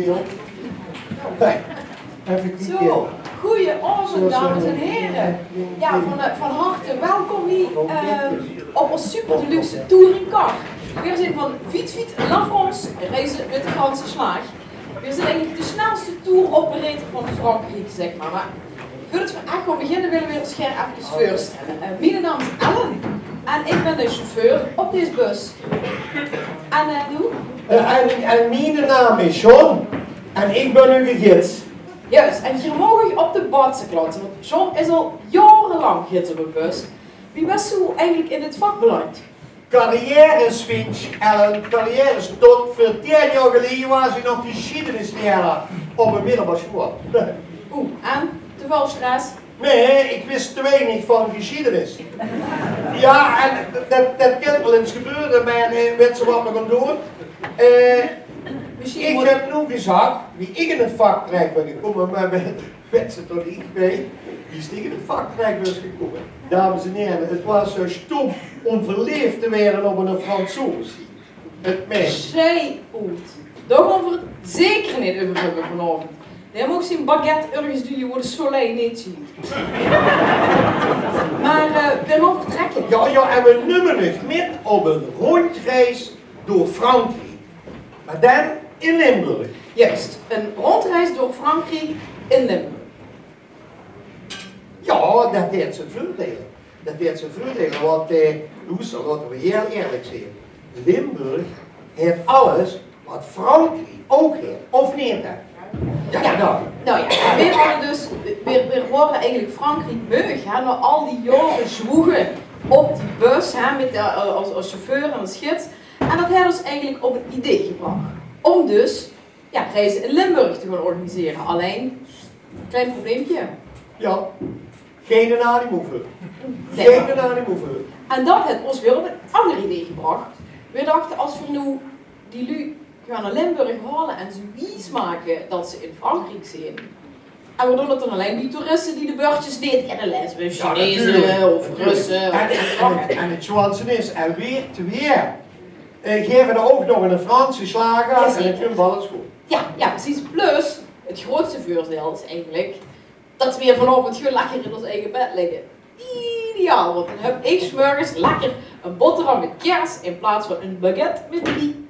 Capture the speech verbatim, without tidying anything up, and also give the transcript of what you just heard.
Hey, effe kieke. Zo, goeienaovend, dames en heren. Ja, van, eh, van harte welkom hier, eh, op ons super deluxe touringcar. Veer zien van Vite Vite La France, reize mit de Franse slaag. Veer zien eigelik de snelste tour operator van Frankriek, zeg maar. Maar veurdet veer ech gaon beginne, wille veer ós gaer effe veurstelle. Eh, miene naam is Ellen en ik bin de chauffeur op dees bus. En, eh, doe? Eh, en, en miene naam is John en ik bin eur gids. Juist, en geer maog op de batse klantse, want John is al jaorelang gids op de bus. Wie bès doe eigelik in dit vak beland? Carrièreswitch, Ellen, carrière. Tot veur tieën jaor geleje waas ik nog gesjiedenislieraar op ein middelbaar sjoeal. Oeh, en? Te väöl stress? Nee, ik wis te weinig van gesjiedenis. Ja, en det, det kan waal ins gebeure, maar, eh, wits se wat me gaon doon? Eh, ik heb noe gezag wie ik in het vak terech bin gekómme, maar wits se toch neet, wie ik in het vak terech bin gekómme? Dames en heren, het waas zo stom om verleefd te waere op ein Fransoos. Het mens. Zij oet. Dao gaon veer het zeker neet euver höbbe vanaovend. Dae maag zien baguette örges doon wo de soleil neet sjient. Maar, eh, veer moge vertrèkke. Ja, ja, en veer numme uch mit op ein rondreis door Frankriek. Maar dan in Limburg. Juist, ein rondreis door Frankriek in Limburg. Ja, det haet zien veurdeile. Det haet zien veurdeile, want, eh, loester, laote veer hieël eerlik zeen. Limburg haet alles wat Frankriek ouch haet, of neet, hè? Ja, ja, nou. Nou ja, veer waore dus, veer, veer waore eigelik Frankriek meug, hè, nao al die jaore zwoege op die bus, hè, mit de, eh, es, es chauffeur en es gids. En det haet ós eigelik op het idee gebrach om dus ja, reize in Limburg te gaon organisere. Allein, klein probleempje. Ja, geine animo veur. Nee. Geine animo veur. En det haet ós weer op ein anger idee gebrach. Veer dachte, es veer noe die luuj gaon nao Limburg haole en ze wies make det ze in Frankriek zeen, en veer doon det dan allein bie toeriste die de bördjes neet kinne laeze. Ja, Chineze of Russe. En, en, en het sjoeanste is, en veer twieë, eh, gaeve d'r ouch nog eine Franse slaag aan en dan kump alles good. Ja, ja, precies. Plus, het groeatste veurdeil is eigelik det veer vanaovend gewoon lekker in ós eige bed ligke. Ideaal, want dan höb ik 's mörges lekker ein boterham mit kaes in plaats van ein baguette mit brie.